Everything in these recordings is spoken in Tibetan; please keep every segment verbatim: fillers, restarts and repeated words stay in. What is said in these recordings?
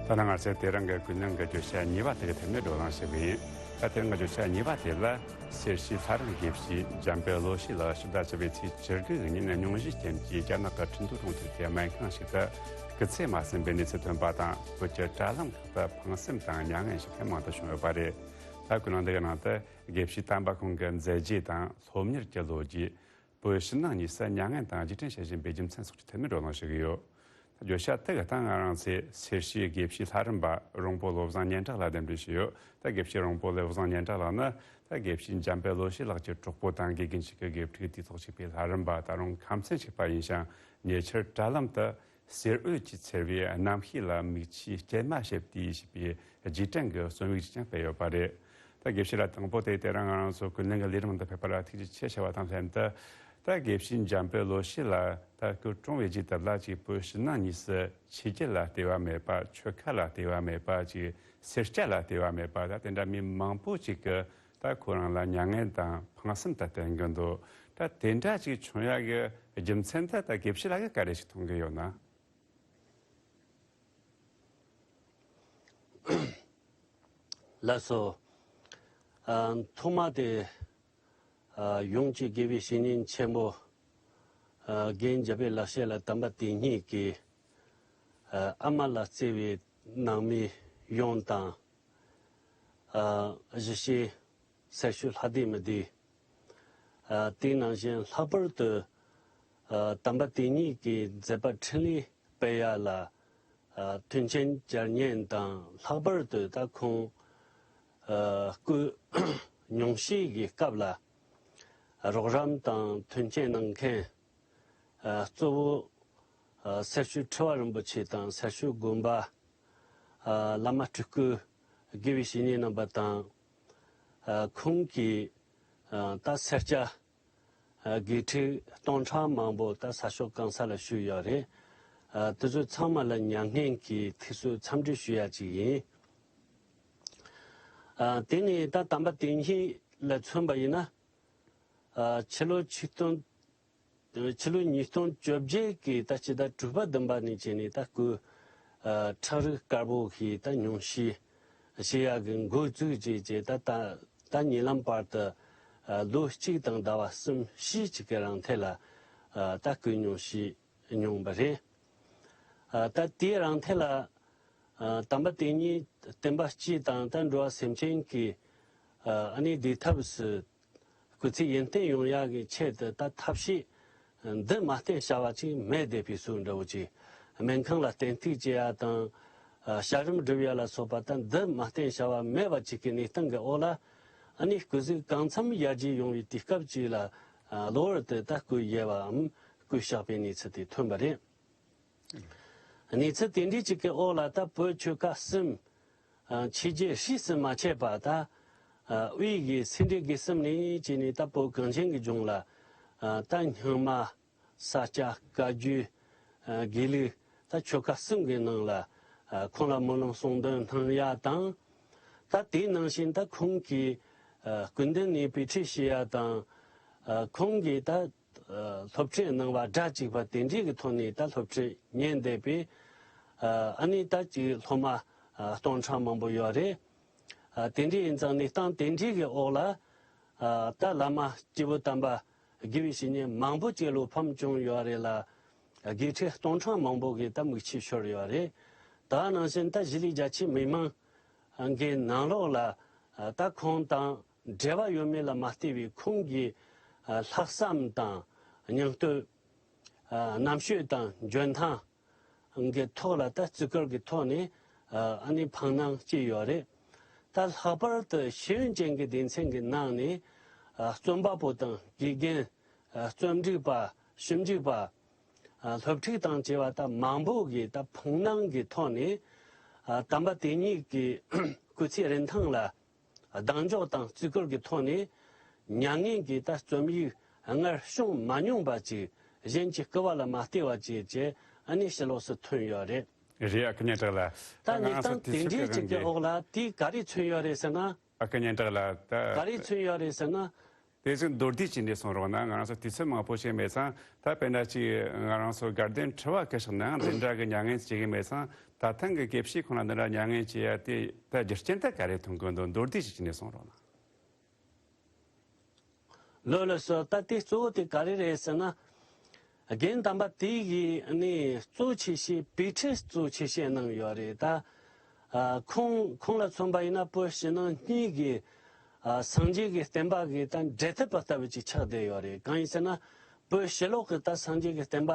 ད་ནང་ང་ཚོས་དེ་རིང་གི་ཀུན་གླེང་གི་བརྗོད་བྱ་གཉིས་པ་དེ་གི་ཐད་ནས་བགྲོ་གླེང་ཞུ་གི་ཡིན། ད་དེ་རིང་གི་བརྗོད་བྱ་གཉིས་པ་དེ་ལ་སེར་བྱེས་ལྷ་རམས་དགེ་བཤེས་འཇམ་དཔལ་བློ་ཤེས་ལགས་ཕྱི་ཟླ་བཅུ་པའི་ཚེས་བཅུ་དགུ་གི་ཉིན་སྙུང་གཞི་ཅན་གྱི་རྒྱ་ནག་གི་ཁྲིན་ཏུའུ་གྲོང་ཁྱེར་གྱི་སྨན་ཁང་ཞིག་ཏུ་སྐུ་ཚེ་མ་ཟིན་པའི་གནས་ཚུལ་ཐོན་པ་དང་། བོད་ཀྱི་དྲ་ལམ་ཁག་ཏུ་ཕངས་སེམས་དང་མྱ་ངན་ཞུ་མཁན་མང་དུ་བྱུང་ཡོད་པ་རེད། ད་ཀུན་གླེང་འདི་གི་ནང་དུ་དགེ་བཤེས་དམ་པ་ཁོང་གི་མཛད་རྗེས་དང་སློབ་གཉེར་གྱི་ལོ་རྒྱུས། བོད་ཕྱི་ནང་གཉིས་སུ་མྱ་ངན་དང་རྗེས་དྲན་བྱེད་བཞིན་པའི་རྒྱུ་མཚན་སོགས་ཀྱི་ཐད་ནས་བགྲོ་གླེང་ཞུ་གི་ཡོད། བརྗོད་བྱ་དེ་གི་སྟེང་ང་རང་ཚོས་སེར་བྱེས་དགེ་བཤེས་ལྷ་རམས་པ་རོང་པོ་བློ་བཟང་སྙན་གྲགས་ལགས་གདན་འདྲེན་ཞུས་ཡོད། ད་དགེ་བཤེས་རོང་པོ་བློ་བཟང་སྙན་གྲགས་ལགས་ནི་ད་དགེ་བཤེས་འཇམ་དཔལ་བློ་ཤེས་ལགས་ཀྱི་གྲོགས་པོ་དང་དགེ་རྒན་ཞིག་གི་དགེ་ཕྲུག་དེའི་ཐོག་གཅིག་པའི་ལྷ་རམས་པ། ད་རུང་ཁམས་ཚན་ཞིག་པ་ཡིན་ཞིང་། ཉེ་ཆར་དྲ་ལམ་དུ་གསེར་འོད་ཀྱིས་འཚེར་བའི་རྣམ་ཤེས་ལ་མིག་ཆུའི་སྐྱེལ་མ་བྱེད་དུས་ཞེས་པའི་རྗེས་དྲན་གྱི་རྩོམ་ཡིག་ཅིག་ཀྱང་སྤེལ་ཡོད་པ་རེད། ད་དགེ་བཤེས་ལགས་དང་པོ་དེ་དེ་རིང་ང་རང་ཚོ་ཀུན་གླེང་གི་ལས་རིམ་དུ་ཕེབས་པར་ཐུགས་རྗེ་ཆེ་ཞུ་བ་དང་ལྷན་དུ། ད་དགེ་བཤེས་འཇམ་དཔལ་བློ་ཤེས་ལགས་ད་སྐུ་གྲོངས་པའི་རྗེས་དེ་ལ་ཅིག་བོད་ཕྱི་ནང་གཉིས་སུ་ཆོས་བརྒྱུད་ལ་ལྟེ་བ་མེད་པ། ཆོལ་ཁ་ལ་ལྟེ་བ་མེད་པ། ཅིག་སེར་སྐྱ་ལ་ལྟེ་བ་མེད་པ། ད་དེ་འདྲ་མི་མང་པོ་ཅིག་གི་ད་ཁོ་རང་ལ་མྱ་ངན་དང་ཕངས་སེམས་ད་བསྟན་གྱི་འདུག། ད་དེ་འདྲ་ཅིག་བྱུང་ཡག་གི་རྒྱུ་མཚན་ད་ད་དགེ་བཤེས་ལགས་ཀྱིས་ག་རེ་ཞིག་མཐོང་གི་ཡོད་ན། ལགས་སོ། ཨ། ཐོག་མ་དེ། ཨ། ཡོངས་ཀྱི་དགེ་བའི་བཤེས་གཉེན་ཆེན་པོ། ཨ། རྒན་འཇམ་དཔལ་ལགས་བཤད་ལ་དམ་པ་དེ་ཉིད་ཀྱིས། ཨ། ཨ་མ་ལ་བརྩེ་བའི་ནང་མི་ཡོངས་དང་། ཨ། གཞིས་བྱེས་སེར་ཤུལ་ལྷ་སྡེ་མི་སྡེ། ཨ། དེ་ནང་བཞིན་ལྷག་པར་དུ། ཨ། དམ་པ་དེ་ཉིད་ཀྱི་མཛད་པ་འཕྲིན་ལས་སྤེལ་ཡ་ལ། ཨ། མཐུན་རྐྱེན་སྦྱར་མཁན་དང་། ལྷག་པར་དུ་ད་ཁོང་། ཨ། སྐུ་མྱོང་བྱེད་ཀྱི་སྐབས་ལ་རོགས་རམ་དང་མཐུན་རྐྱེན་གནང་མཁན། ཨ། གཙོ་བོ། ཨ། སེར་ཤུལ་ཁྲི་པ་རིན་པོ་ཆེ་དང་སེར་ཤུལ་དགོན་པ། ཨ། བླ་མ་སྤྲུལ་སྐུ་དགེ་བའི་བཤེས་གཉེན་རྣམ་པ་དང་། ཨ། ཁོང་གིས། ཨ། ད་སེར་སྐྱ། ཨ། དགེ་ཕྲུག་སྟོང་ཕྲག་མང་པོ་ད་ས་ཕྱོགས་གང་ས་ལ་བཞུགས་ཡོད་རེད། ཨ། དེ་ཚོ་ཚང་མ་ལ་མྱ་ངན་གྱི་ཐུགས་གསོ་འཚམས་འདྲི་ཞུ་ཡ་ཅིག་ཡིན། ཨ། དེ་ནས་ད་དམ་པ་དེ་ཉིད་ལ་མཚོན་པ་ཡིན་ན། ཨ། ཕྱི་ལོ་ཆིག་སྟོང་། ཕྱི་ལོ་ཉིས་སྟོང་བཅོ་བརྒྱད་ཀྱི་ད་སྤྱི་ཟླ་དྲུག་པ་བདུན་པ་ནས་བྱས་ནས་ད་སྐུ། ཨ། ཁྲག་རུས་དཀར་པོ་ཞིག་ད་མྱོང་བྱེད་བྱེད་ཡག་གི་འགོ་བཙུགས་བྱས་བྱས། ད་ད་ད་ཉེ་ལམ་བར་དུ། ཨ། ལོ་གཅིག་དང་ཟླ་བ་གསུམ་བཞི་ཅིག་གི་རིང་ཐད་ལ། ཨ། ད་སྐུ་མྱོང་བྱེད་མྱོང་བ་རེད། ཨ། ད་དེའི་རིང་ཐད་ལ། ཨ། དམ་པ་དེ་ཉིད་བསྟན་པ་སྤྱི་དང་ད་འགྲོ་བ་སེམས་ཅན་གྱི། ཨ། ཨ་ནི་བདེ་ཐབས་སུ་སྐུ་ཚེ་ཡུན་བརྟན་ཡོང་ཡག་གི་ཆེད་དུ་ད་ཐབས་ཤེས་འདི་མ་བསྟེན་བྱ་བ་ཅིག་མེད་བསྡད་པའི་བཟོ་འདྲ་བོ་ཅིག། སྨན་ཁང་ལ་བསྟེན་གཏུགས་བྱེད་ཡ་དང་། ཨ། བྱ་རིམ་སྒྲུབ་ཡ་ལ་སོགས་པ་ད་འདི་མ་བསྟེན་བྱ་བ་མེད་པ་ཅིག་གི་གནས་སྟངས་ཀྱི་འོག་ལ། ཨ་ནི་སྐུ་གཟུགས་གང་འཚམ་ཡར་རྒྱས་ཡོང་བའི་དུས་སྐབས་ཅིག་ལ། ཨ། གློ་བུར་དུ་ད་སྐུ་ཡལ་བའམ་སྐུ་གཤེགས་པའི་གནས་ཚུལ་དེ་ཐོན་པ་རེད། གནས་ཚུལ་དེ་འདྲའི་ཅིག་གི་འོག་ལ་ད་བོད་ཆོལ་ཁ་གསུམ། ཨ། ཆོས་བརྒྱུད་རིས་སུ་མ་ཆད་པ་ད། ཨ། དབུས་ཀྱི་སེ་འབྲས་དགེ་གསུམ་ནས་བྱས་ནས་ད་བོད་གངས་ཅན་གྱི་ལྗོངས་ལ། ཨ། ད་རྙིང་མ། ས་སྐྱ། བཀའ་བརྒྱུད། ཨ། དགེ་ལུགས། ད་ཆོལ་ཁ་གསུམ་གྱི་ནང་ལ། ཨ། ཁོང་ལ་སྨོན་ལམ་གསུང་འདོན་གནང་ཡ་དང་། ད་དེའི་ནང་བཞིན་ད་ཁོང་གིས། ཨ། སྐུ་མདུན་ནས་དཔེ་ཁྲིད་བྱེད་ཡ་དང་། ཨ། ཁོང་གིས་ད། ཨ། སློབ་ཁྲིད་གནང་བ་སྒྲ་གཅིག་པ་དེ་འདྲའི་གི་ཐོག་ནས་ད་སློབ་ཁྲིད་ཉན་བསྡད་པའི། ཨ། ཨ་ནི་ད་ཅིག་སློབ་མ། ཨ། སྟོང་ཕྲག་མང་པོ་ཡོད་རེད། ཨ། དེ་འདྲའི་ཡིན་ཙང་གནས་སྟངས་དེ་འདྲའི་གི་འོག་ལ། ཨ། ད་བླ་མ་སྐྱེས་བུ་དམ་པ་དགེ་བའི་བཤེས་གཉེན་མང་པོ་ཅིག་བློ་ཕམ་བྱུང་ཡོད་རེད་ལ། དགེ་ཕྲུག་སྟོང་ཕྲག་མང་པོ་གིས་ད་མིག་ཆུ་ཤོར་ཡོད་རེད། ད་ནང་བཞིན་ད་གཞིས་ལུས་རྒྱ་ཆེའི་མི་མང་གི་ནང་ལོགས་ལ། ཨ། ད་ཁོང་དང་འབྲེལ་བ་ཡོད་མེད་ལ་མ་ལྟོས་པའི་ཁོང་གི། ཨ། ལྷག་བསམ་དང་སྙིང་སྟོབས། ཨ། རྣམ་དཔྱོད་དང་འཇོན་ཐང་གི་ཐོག་ལ་ད་བརྩི་བཀུར་གྱི་ཐོག་ནས། ཨ། ཨ་ནི་འཕངས་གནང་བྱས་ཡོད་རེད། ད་ལྷག་པར་དུ་ཤེས་ཡོན་ཅན་གྱི་སྡེ་ཚན་གྱི་ནང་ནས། ཨ། རྩོམ་པ་པོ་དང་དགེ་རྒན། ཨ། རྩོམ་སྒྲིག་པ། ཞིབ་འཇུག་པ། ཨ། སློབ་ཕྲུག་དང་བཅས་པ་ད་མང་པོ་གིས་ད་འཕངས་གནང་གི་ཐོག་ནས། ཨ། དམ་པ་དེ་ཉིད་ཀྱི་སྐུ་ཚེ་རིན་ཐང་ལ་གདེང་འཇོག་དང་བརྩི་བཀུར་གྱི་ཐོག་ནས། མྱ་ངན་གྱི་ད་རྩོམ་ཡིག་སྔར་བྱུང་མ་མྱོང་པ་ཅིག་གཞན་གྱི་སྐུ་པར་ལ་མ་བལྟས་པ་བྱས་བྱས། ཨ་ནི་ཕྱི་ལོགས་སུ་ཐོན་ཡོད་རེད། རེད། ཨ་ཁུ་སྙན་གྲགས་ལགས། ད་ད་ང་གནས་སྟངས་ཚོ་དེ་དུས་ཚོད་འདྲའི་གི་ཅིག་གི་རང་འོག་ལ་དེ་ག་རེ་མཚོན་ཡོད་རེད་ཟེར་ན། ཨ་ཁུ་སྙན་གྲགས་ལགས། ད་ག་རེ་མཚོན་ཡོད་རེད་ཟེར་ན། དེ་བཞིན་མདོར་བསྡུས་ཅིག་ནས་གསུངས་རོགས་གནང་། ང་རང་ཚོ་དུས་ཚོད་མང་པོ་ཞིག་མེད་ཙང་། ད་དཔེར་ན་ཅིག་ང་རང་ཚོ་དགའ་ལྡན་ཁྲི་པ་སྐུ་ཞབས་ནང་འདི་འདྲ་གི་མྱ་ངན་བྱེད་ཀྱི་མེད་ཙང་། ད་ཐེངས་ཀྱི་དགེ་བཤེས་ཁོང་ལ་འདི་འདྲ་མྱ་ངན་བྱེད་ཡ་དེ་ད་རྒྱུ་རྐྱེན་ད་ག་རེ་མཐོང་གི་འདུག་མདོར་བསྡུས་ཅིག་ནས་གསུངས་རོགས་གནང་། ལགས་ལགས་སོ། ད་དེ་གཙོ་བོ་དེ་ག་རེ་རེད་ཟེར་ན། རྒན་དམ་པ་དེ་གིས་ནི་གཙོ་ཆེ་ཤོས་པའི་ཁྲིད་གཙོ་ཆེ་ཤོས་གནང་ཡོད་རེད་ད། ཨ། ཁོང་ཁོང་ལ་མཚོན་པ་ཡིན་ན་བོད་ཕྱི་ནང་གཉིས་ཀྱི་ཨ་སངས་རྒྱས་ཀྱི་བསྟན་པ་གི་ད་འབྲེལ་ཐག་པ་ལྟ་བུ་ཅིག་ཆགས་བསྡད་ཡོད་རེད། གང་ཡིན་ཟེར་ན། བོད་ཕྱི་ལོགས་ཀྱི་ད་སངས་རྒྱས་ཀྱི་བསྟན་པ་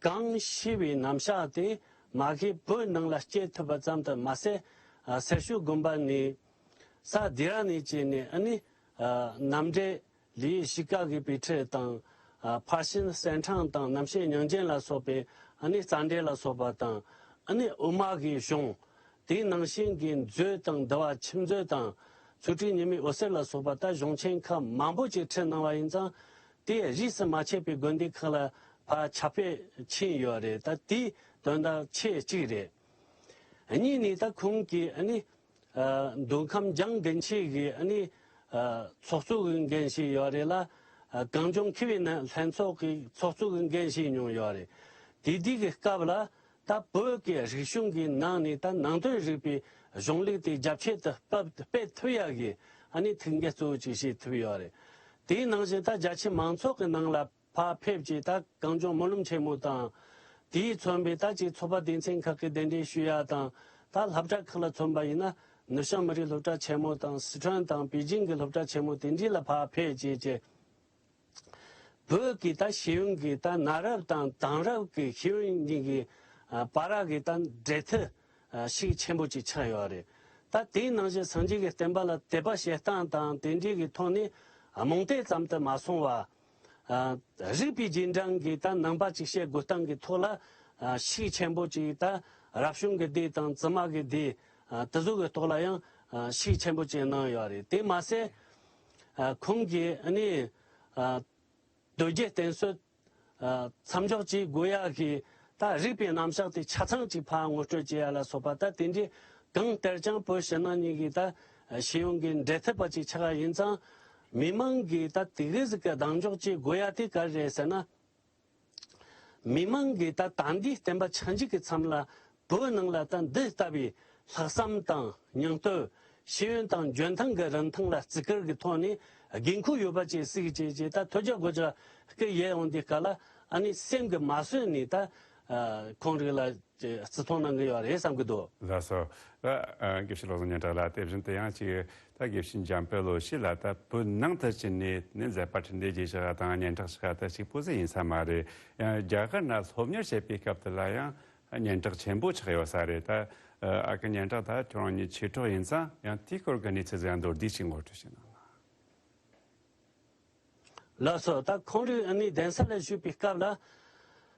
གང་ཤེས་པའི་རྣམ་གཞག་དེ་མ་གི་བོད་ནང་ལ་སྐྱེལ་ཐུབ་པ་ཙམ་དུ་མ་ཟད། ཨ་སེར་ཤུལ་དགོན་པ་ནས་ས་དེ་ར་ནས་བྱས་ནས་ཨ་ནི་ཨ་རྣམ་འགྲེལ་ལི་ཡི་ཤི་ཀ་གི་པའི་ཁྲིད་དང་། ཨ་ཕར་ཕྱིན་གསེར་ཕྲེང་དང་རྣམ་བཤད་ཉང་བྱན་ལ་སོགས་པའི་ཨ་ནི་རྩ་འགྲེལ་ལ་སོགས་པ་དང་། ཨ་ནི་དབུ་མ་གི་གཞུང་། དེའི་ནང་བཞིན་གྱི་མཛོད་དང་འདུལ་བ་ཆིབས་མཛོད་དང་། ཚུལ་ཁྲིམས་ཉི་མའི་འོད་ཟེར་ལ་སོགས་པ་ད་གཞུང་ཆེན་ཁག་མང་པོ་ཅིག་ཁྲིད་གནང་བ་ཡིན་ཙང་། དེ་རིས་སུ་མ་ཆད་པའི་དགོན་སྡེ་ཁག་ལ་ཕར་ཁྱབ་སྤེལ་ཕྱིན་ཡོད་རེད། ད་དེའི་དོན་དག་ཆེ་གཅིག་རེད། གཉིས་ནི་ད་ཁོང་གིས་ཨ་ནི་ཨ་མདོ་ཁམས་འཇང་དགུན་ཆོས་ཀྱི་ཨ་ནི་ཨ་ཚོགས་གཙོ་གི་འགན་བཞེས་ཡོད་རེད་ལ། ཨ་གངས་ལྗོངས་མཁས་པའི་ནང་ལྷན་ཚོགས་ཀྱི་ཚོགས་གཙོ་གི་འགན་བཞེས་མྱོང་ཡོད་རེད། དེ་དུས་ཀྱི་སྐབས་ལ་ད་བོད་ཀྱི་རིག་གཞུང་གི་ནང་ནས་ད་ནང་དོན་རིག་པའི་གཞུང་ལུགས་དེ་རྒྱ་ཆེ་དུ་སྤེལ་སྤེལ་ཐུབ་ཡག་གི་ཨ་ནི་ཐུགས་འགན་གཙོ་བོ་ཅིག་བཞེས་ཐུབ་ཡོད་རེད། དེའི་ནང་བཞིན་ད་རྒྱ་ཆེ་མང་ཚོགས་ཀྱི་ནང་ལ་ཕར་ཕེབས་ཀྱིས་ད་གངས་ལྗོངས་སྨོན་ལམ་ཆེན་མོ་དང་། དེས་མཚོན་པའི་ད་ཅིག་ཚོགས་པ་སྡེ་ཚན་ཁག་གི་གདན་འདྲེན་ཞུ་ཡ་དང་། ད་སློབ་གྲྭ་ཁག་ལ་མཚོན་པ་ཡིན་ན། ནུབ་བྱང་མི་རིགས་སློབ་གྲྭ་ཆེན་མོ་དང་། སི་ཁྲོན་དང་པེ་ཅིང་གི་སློབ་གྲྭ་ཆེན་མོ་དེ་འདྲ་ལ་ཕར་ཕེབས་བྱས་བྱས། བོད་ཀྱི་ད་ཤེས་ཡོན་གྱི་ད་གནའ་རབས་དང་དེང་རབས་ཀྱི་ཤེས་ཡོན་གཉིས་ཀྱི་ཨ་བར་གྱི་ད་འབྲེལ་མཐུད་ཨ་ཤུགས་ཆེན་པོ་ཅིག་ཆགས་ཡོད་རེད། ད་དེའི་ནང་བཞིན་སངས་རྒྱས་ཀྱི་བསྟན་པ་ལ་དད་པ་བྱེད་སྟངས་དང་དེ་འདྲའི་གི་ཐོག་ནས་རྨོངས་དད་ཙམ་དུ་མ་སོང་བ། ཨ་རིག་པའི་རྗེས་འབྲང་གི་ད་ནང་པ་ཅིག་བྱེད་དགོས་སྟངས་ཀྱི་ཐོག་ལ་ཨ་ཤུགས་ཆེན་པོ་ཅིག་ད་རབ་བྱུང་གི་སྡེ་དང་བཙུན་མ་གི་སྡེ། ཨ་དེ་ཚོ་གི་ཐོག་ལ་ཡང་ཨ་ཤུགས་ཆེན་པོ་ཅིག་གནང་ཡོད་རེད། དེ་མ་ཟད་ཨ་ཁོང་གིས་ཨ་ནི་ཨ་མདོ་རྒྱུད་བསྟེན་གསོལ་ཨ་མཚམས་འཇོག་བྱེད་དགོས་ཡག་གི་ད་རིགས་པའི་རྣམ་གཞག་དེ་ཆ་ཚང་ཅིག་ཕར་ངོ་སྤྲོད་བྱེད་ཡ་ལ་སོགས་པ། ད་དེ་འདྲའི་གང་ལྟར་ཀྱང་བོད་ཕྱི་ནང་གཉིས་ཀྱི་ད་ཤེས་ཡོན་གྱི་འབྲེལ་མཐུད་པ་ཅིག་ཆགས་ཡ་ཡིན་ཙང་། མི་མང་གིས་ད་དེ་ག་ཟིག་གི་གདེང་འཇོག་བྱེད་དགོས་ཡ་དེ་ག་རེ་རེད་ཟེར་ན། མི་མང་གིས་ད་ད་ལྟའི་བསྟན་པ་ཆགས་འཇིག་གི་མཚམས་ལ་བོད་ནང་ལ་ད་འདི་ལྟ་བུའི་ལྷག་བསམ་དང་སྙིང་སྟོབས། ཤེས་ཡོན་དང་འཇོན་ཐང་གི་རིན་ཐང་ལ་བརྩི་བཀུར་གྱི་ཐོག་ནས་དགོས་མཁོ་ཡོད་པ་ཅིག་གཟིགས་བྱས་བྱས། ད་ཐོས་རྒྱ་དགོད་རྒྱ་སྐུ་ཡལ་ཡོང་དུས་སྐབས་ལ་ཨ་ནི་སེམས་ཀྱིས་མ་བཟོད་ནས་ད་ཨ་ཁོང་རིགས་ལ་བརྩི་མཐོང་གནང་གི་ཡོད་རེད་བསམ་གྱི་འདུག་ལགས་སོ། ད་ཨ་དགེ་བཤེས་བློ་བཟང་སྙན་གྲགས་ལགས། དེ་བཞིན་དུ་ཡང་ཅིག་ད་དགེ་བཤེས་འཇམ་དཔལ་བློ་ཤེས་ལགས། ད་བོད་ནང་དུ་ཕྱིན་ནས་ནི་མཛད་པ་འཕྲིན་ལས་རྒྱས་བཞག་དང་སྙན་གྲགས་བཞག་ད་གཅིག་པོ་ཟིག་ཡིན་ས་མ་རེད། ཡང་རྒྱ་གར་ན་སློབ་གཉེར་བྱེད་པའི་སྐབས་དེ་ལ་ཡང་སྙན་གྲགས་ཆེན་པོ་ཆགས་ཡོད་ས་རེད། ད་ཨ་ཁུ་སྙན་གྲགས་ད་ཁྱོད་རང་གཉིས་མཆེད་གྲོགས་ཡིན་ཙང་། ཡང་དེའི་སྐོར་གྱི་གནས་ཚུལ་ཟིག་ཡང་མདོར་བསྡུས་ཤིག་ངོ་སྤྲོད་ཞུ་གནང་ལགས། ལགས་སོ། ད་ཁོང་རང་ཨ་ནི་གདན་ས་ལ་བཞུགས་པའི་སྐབས་ལ།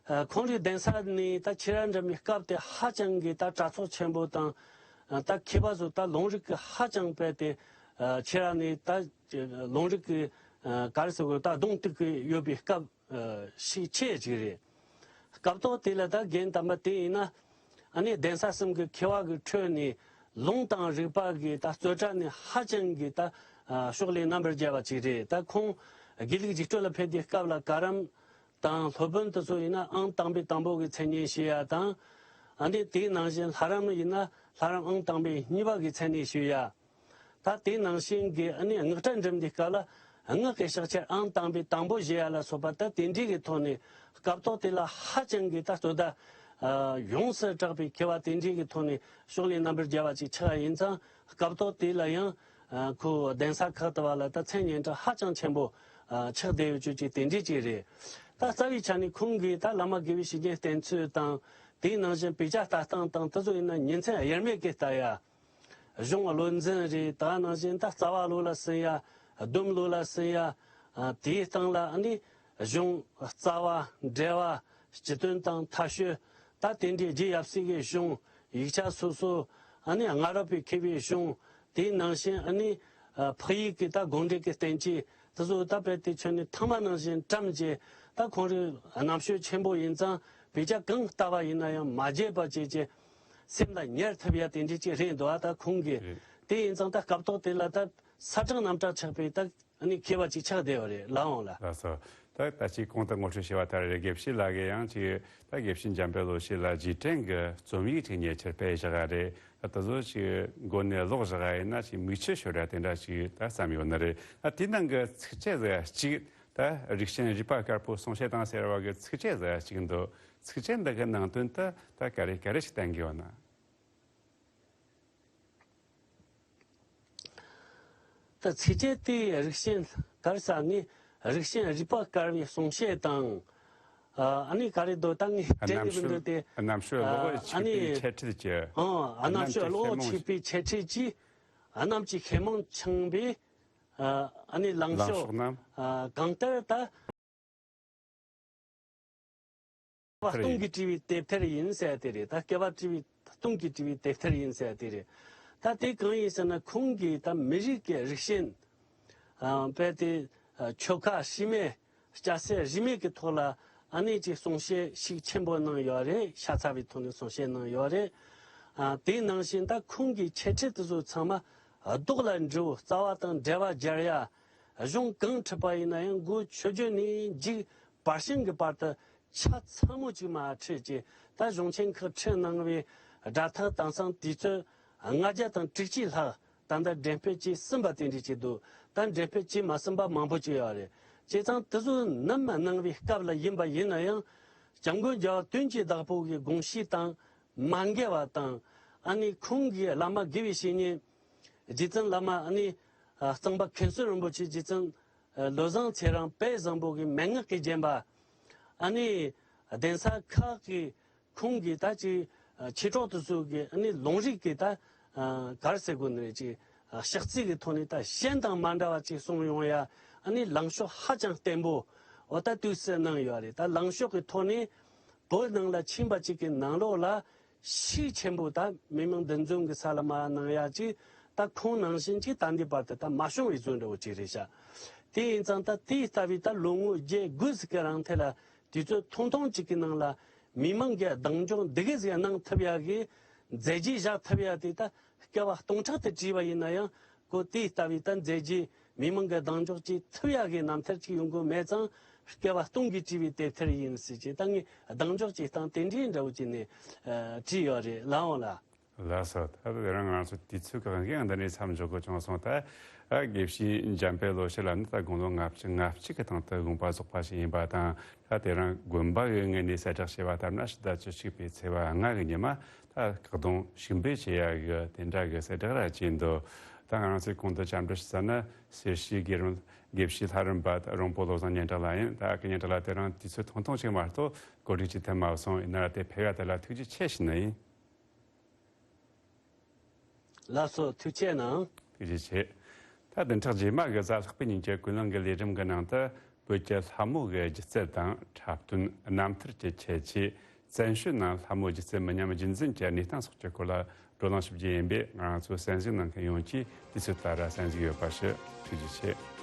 ཨ་ཁོང་རང་གདན་ས་ནས་ད་ཁྱེད་རང་འདྲ་མི་སྐབས་དེ་ཧ་ཅང་གི་ད་གྲྭ་ཚོགས་ཆེན་པོ་དང་། ཨ་ད་མཁས་པ་ཚོ་ད་ལུང་རིགས་ཀྱི་ཧ་ཅང་དཔེ་དེ་ཨ་ཁྱེད་རང་ནས་ད་ལུང་རིགས་ཀྱི་ཨ་ག་རེ་ཟེར་དགོས། ད་གདོང་གཏུག་གི་ཡོད་པའི་སྐབས་ཨ་ཤུགས་ཆེ་ཅིག་རེད། སྐབས་ཐོག་དེ་ལ་ད་རྒན་དམ་པ་དེ་ཡིན་ན། ཨ་ནི་གདན་ས་གསུམ་གྱི་མཁས་པ་གི་ཁྲོད་ནས་ལུང་དང་རིགས་པ་གི་ད་རྩོད་གྲྭ་ནས་ཧ་ཅང་གི་ད་ཨ་ཕྱོགས་ལས་རྣམ་པར་རྒྱལ་བ་ཅིག་རེད། ད་ཁོང་དགེ་ལུགས་རྒྱུགས་སྤྲོད་ལ་ཕེབས་དུས་སྐབས་ལ་ག་རམ་དང་སློབ་དཔོན་དེ་ཚོ་ཡིན་ན་ཨང་དང་པོའི་དང་པོ་གི་མཚན་སྙན་ཞུ་ཡ་དང་། ཨ་ནི་དེའི་ནང་བཞིན་ལྷ་རམས་ཡིན་ན་ལྷ་རམས་ཨང་དང་པོའི་གཉིས་པ་གི་མཚན་སྙན་ཞུ་ཡ། ད་དེ་ནང་བཞིན་གྱི་ཨ་ནི་སྔགས་གྲྭ་འགྲིམ་དུས་སྐབས་ལ་སྔགས་ཀྱི་ཕྱག་འཁྱེར་ཨང་དང་པོའི་དང་པོ་བཞེས་ཡ་ལ་སོགས་པ། ད་དེ་འདྲའི་གི་ཐོག་ནས་སྐབས་ཐོག་དེ་ལ་ཧ་ཅང་གི་ད་རྩོད་ཟླ་ཨ་ཡོངས་སུ་གྲགས་པའི་མཁས་པ་དེ་འདྲའི་གི་ཐོག་ནས་ཕྱོགས་ལས་རྣམ་པར་རྒྱལ་བ་ཅིག་ཆགས་ཡིན་ཙང་། སྐབས་ཐོག་དེ་ལ་ཡང་ཨ་ཁོ་གདན་ས་ཁག་དུ་བ་ལ་ད་མཚན་སྙན་གྲགས་ཧ་ཅང་ཆེན་པོ་ཨ་ཆགས་བསྡད་ཡོད་ཅོག་ཅིག་དེ་འདྲའི་ཅིག་རེད། ད་རྩ་བའི་ཆ་ནས་ཁོང་གིས་ད་བླ་མ་དགེ་བའི་བཤེས་གཉེན་བསྟེན་ཚུལ་དང་། དེའི་ནང་བཞིན་བོད་ཇ་ལྟ་སྟངས་དང་དེ་ཚོ་ཡིན་ན་ཉིན་མཚན་དབྱེར་མེད་ཀྱིས་ལྟ་ཡ། གཞུང་བློ་འཛིན་རེད། ད་ནང་བཞིན་ད་རྩ་བ་བློ་ལ་ཟིན་ཡ། སྡོམ་བློ་ལ་ཟིན་ཡ། ཨ་དེའི་སྟེང་ལ་ཨ་ནི་གཞུང་རྩ་བ། འགྲེལ་བ། སྤྱི་དོན་དང་མཐའ་དཔྱོད། ད་དེ་འདྲའི་རྒྱལ་ཡབ་སྲས་ཀྱི་གཞུང་། ཡིག་ཆ་སོ་སོ། ཨ་ནི་སྔ་རབས་པའི་མཁས་པའི་གཞུང་། དེའི་ནང་བཞིན་ཨ་ནི་ཨ་འཕགས་ཡུལ་གྱི་ད་དགོངས་འགྲེལ་གྱི་བསྟན་བཅོས་དེ་ཚོ་ད་དཔེ་དེ་ཁྱོན་ནས་ཐང་མ་ནང་བཞིན་བཀྲམ་བྱས། ད་ཁོང་རང་རྣམ་དཔྱོད་ཆེན་པོ་ཡིན་ཙང་བོད་ཇ་གང་ལྟ་བ་ཡིན་ན་ཡང་མ་བརྗེད་པ་བྱས་བྱས། སེམས་ལ་ཉར་ཐུབ་ཡ་དེ་འདྲ་ཅིག་རེད་འདུག་ཨ་ད་ཁོང་གིས། རེད། དེ་ཡིན་ཙང་ད་སྐབས་ཐོག་དེ་ལ་ད་ས་ཁྲ་རྣམ་གྲངས་ཆགས་པའི་ད་ ཨ་ནི་མཁས་པ་ཅིག་ཆགས་བསྡད་པ་རེད་ལགས་འོང་ལ། ལགས་སོ། ད་ད་ཅིག་གོང་དུ་ངོ་སྤྲོད་བྱས་པ་ལྟར་རེད། དགེ་བཤེས་ལགས་ཀྱིས་ཡང་ཅིག་ད་དགེ་བཤེས་འཇམ་དཔལ་བློ་ཤེས་ལ་རྗེས་དྲན་གྱི་རྩོམ་ཡིག་ཅིག་ཉེ་ཆར་སྤེལ་བཞག་པ་རེད། ད་དེ་ཚོ་ཅིག་མགོ་ནས་ཀློག་བཞག་པ་ཡིན་ན་ཅིག་མིག་ཆུ་ཤོར་ར་དེ་འདྲ་ཅིག་ད་བསམ་ཡོད་ནི་རེད། ད་དེའི་ནང་གི་ཚིགས་བཅད་ཟེར་ཡ་གཅིག་ད་རིགས་ཆེན་རུས་པ་དཀར་པོ་གསུང་བཤད་དང་ཟེར་བ་གི་ཚིགས་བཅད་ཟེར་ཡ་གཅིག་འདུག་ཚིགས་བཅད་འདི་གི་ནང་དོན་དེ་ད་ག་རེ་ག་རེ་ཞིག་བསྟན་གྱི་ཡོད་ན། ད་ཚིགས་བཅད་དེ་རིགས་ཆེན་ག་རེ་ཟེར་ནི་རིགས་ཆེན་རུས་པ་དཀར་པོའི་གསུང་བཤད་དང་། ཨ་ནི་ག་རེ་འདུག་ད་ངས་དྲན་གྱི་མི་འདུག་སྟེ། རྣམ་དཔྱོད་ཀློག་ཨ་ནི་ཆོས་པའི་འཆད་ཁྲིད་ཀྱི། ཨང་། རྣམ་དཔྱོད་ཀློག་ཆོས་པའི་འཆད་ཁྲིད་ཀྱི། ཨ། རྣམས་ཀྱི་ཤེས་རྨོངས་འཆང་བའི། ཨ་ནི་ལང་ལང་ཕྱོགས། ཕྱོགས་རྣམས། ཨ། གང་ལྟར་ད། བ་སྟོང་གིས་བྲིས་པའི་དེབ་ཐེར་ཡིན་ཟེར་དེ་རེད། ད་སྐྱེ་བ་བྲིས་པའི་སྟོང་གིས་བྲིས་པའི་དེབ་ཐེར་ཡིན་ཟེར་དེ་རེད། ད་དེ་གང་ཡིན་ཟེར་ན་ཁོང་གིས་ད་མི་རིགས་ཀྱི་རིགས་ཞེན། ཨ། དཔེ་དེ། ཨ། ཆོལ་ཁ་རིས་མེད། སྐྱ་སེར་རིས་མེད་ཀྱི་ཐོག་ལ་ཨ་ནི་ཅིག་གསུང་བཤད་ཤུགས་ཆེན་པོ་གནང་ཡོད་རེད། ཤ་ཚ་བའི་ཐོག་ནས་གསུང་བཤད་གནང་ཡོད་རེད། ཨ། དེའི་ནང་བཞིན་ད་ཁོང་གི་འཆད་ཁྲིད་དེ་ཚོ་ཚང་མ་རྡོག་ལ་འགྲིལ་བོ། རྩ་བ་དང་འགྲེལ་པ་སྦྱར་ཡ། གཞུང་གང་འཁྲིད་པ་ཡིན་ན་ཡང་མགོ་ཆུ་རྒྱུན་ནས་མཇུག་བར་གསེང་གི་བར་དུ་ཆ་ཚང་མོ་ཅིག་མར་ཁྲིད་ཅིག་ད་གཞུང་ཆེན་ཁག་ཁྲིད་གནང་བའི་སྒྲ་ཐག་དེང་སང་དུས་ཚོད་ལྔ་བརྒྱ་དང་དྲུག་ཅུ་ལྷག་ད་ལྟ་འགྲེམས་སྤེལ་བྱས་ཟིན་པ་དེ་འདྲ་ཅིག་འདུག་ད་འགྲེམས་སྤེལ་བྱས་མ་ཟིན་པ་མང་པོ་ཅིག་ཡོད་རེད། བྱས་ཙང་དེ་ཚོ་ནམ་གནང་བའི་སྐབས་ལ་ཡིན་པ་ཡིན་ན་ཡང་། སྐྱབས་མགོན་རྒྱལ་བ་དོན་གྱི་བདག་པོ་གི་དགོངས་གཞི་དང་མ་འགལ་བ་དང་། ཨ་ནི་ཁོང་གི་བླ་མ་དགེ་བའི་བཤེས་གཉེན་རྗེ་བཙུན་བླ་མ། ཨ་ནི་གཙང་པ་མཁན་ཟུར་རིན་པོ་ཆེ་རྗེ་བཙུན་བློ་བཟང་ཚེ་རིང་དཔལ་བཟང་པོ་གི་མན་ངག་གིས་བརྒྱན་པ། ཨ་ནི་གདན་ས་ཁག་གི་ཁོང་གི་ད་ཅིག་མཆེད་གྲོགས་དེ་ཚོ་གི་ཨ་ནི་ལུང་རིགས་ཀྱི་ད་ག་རེ་ཟེར་དགོས་ནི་རེད། ཅིག་ཕྱག་ཚིག་གི་ཐོག་ནས་ད་གཞན་དང་མ་འདྲ་བ་ཅིག་གསུངས་ཡོང་ཡ། ཨ་ནི་ལངས་ཕྱོགས་ཧ་ཅང་བརྟན་པོ། འོ་ད་དུས་སུ་གནང་ཡོད་རེད། ད་ལངས་ཕྱོགས་ཀྱི་ཐོག་ནས་བོད་ནང་ལ་ཕྱིན་པ་ཅིག་གི་ནང་ལོགས་ལ་ཤུགས་ཆེན་པོ་ད་མི་མང་འདུ་འཛོམས་ཀྱི་ས་ལ་མར་གནང་ཡ་ཅིག་ད་ཁོང་ནང་བཞིན་ཅིག་ད་ལྟའི་བར་དུ་ད་མ་བྱུང་བའི་བཟོ་འདྲ་བོ་ཅིག་རེད་ཤག་དེ་ཡིན་ཙང་ད་དེ་ལྟ་བུའི་ད་ལོ་ངོ་བརྒྱད་དགུ་ཟིག་གི་རིང་ཐད་ལ་དུས་ཚོད་ཐུང་ཐུང་ཅིག་གི་ནང་ལ་མི་མང་གི་གདེང་འཇོག་འདི་ག་ཟིག་གནང་ཐུབ་ཡ་གི་མཛད་རྗེས་བཞག་ཐུབ་ཡ་དེ་ད་སྐལ་བ་སྟོང་ཕྲག་ཏུ་བྲིས་པ་ཡིན་ན་ཡང་། ཁོ་དེ་ལྟ་བུའི་ད་མཛད་རྗེས། མི་མང་གི་གདེང་འཇོག་བྱེད་ཐུབ་ཡ་གི་རྣམ་ཐར་ཅིག་ཡོང་གི་མེད་ཙང་། སྐལ་བ་སྟོང་གིས་བྲིས་པའི་དེབ་ཐེར་ཡིན་ཟེར་གྱི་ད་ངས་གདེང་འཇོག་བྱེད་སྟངས་དེ་འདྲའི་འདྲ་བོ་ཅིག་ནས་བྲིས་ཡོད་རེད་ལགས་འོང་ལ། ལགས་སོ། ད་དེ་རིང་ང་ཚོ་དུས་ཚོད་ཀྱི་དབང་གིས་འདི་ནས་མཚམས་འཇོག་དགོས་བྱུང་སོང་། ད་དགེ་བཤེས་འཇམ་དཔལ་བློ་ཤེས་ལགས་ནི་ད་དགུང་ལོ་ལྔ་བཅུ་ང་གཅིག་གི་སྟེང་དུ་དགོངས་པ་རྫོགས་པ་ཞིག་ཡིན་པ་དང་། ད་དེ་རིང་དགོན་པ་གི་ངོས་ནས་གསལ་བསྒྲགས་བྱས་པ་ལྟར་ན་ཕྱི་ཟླ་བཅུ་གཅིག་པའི་ཚེས་པ་ལྔ་གི་ཉི་མ། ད་བཀག་སྡོམ་ཞུགས་འབུལ་བྱེད་ཡ་གི་དེ་འདྲ་གི་གསལ་བསྒྲགས་ར་བྱས་འདུག་ད་ང་རང་ཚོས་གོང་དུ་བཅར་འདྲི་ཞུས་ཙ་ན་སེར་བྱེས་དགེ་རུ་དགེ་བཤེས་ལྷ་རམས་པ་རོང་པོ་བློ་བཟང་སྙན་གྲགས་ལགས་ཡིན། ད་ཨ་ཁུ་སྙན་གྲགས་ལགས་དེ་རིང་དུས་ཚོད་ཐུང་ཐུང་ཞིག་མ་གཏོགས་གོ་སྒྲིག་བྱེད་ཐུབ་མ་སོང་། ཡིན་ན་ར་དེ་ཕེབས་ཡ་དེ་ལ་ཐུགས་རྗེ་ཆེ་ཞུ་ནི་ཡིན། ལགས་སོ། ཐུགས་རྗེ་གནང་། ཐུགས་རྗེ་ཆེ། ད་བདུན་ཕྲག་རྗེས་མ་གི་གཟའ་ལྷག་པའི་ཉིན་གྱི་ཀུན་གླེང་གི་ལས་རིམ་གྱི་ནང་དུ་བོད་ཀྱི་ལྷ་མོ་གི་སྒྱུ་རྩལ་དང་འཁྲབ་སྟོན། རྣམ་ཐར་གྱི་ཁྱད་ཆོས། བཙན་བྱོལ་ནང་ལྷ་མོ་སྒྱུ་རྩལ་མི་ཉམས་རྒྱུན་འཛིན་གྱི་གནས་སྟངས་སོགས་ཀྱི་སྐོར་ལ་བགྲོ་གླེང་ཞུ་རྒྱུ་ཡིན་པས། ང་རང་ཚོའི་གསན་གཟིགས་གནང་མཁན་ཡོངས་ཀྱིས་དུས་ཚོད་ལྟར་གསན་གཟིགས་ཡོད་པ་ཞུ། ཐུགས་རྗེ་ཆེ།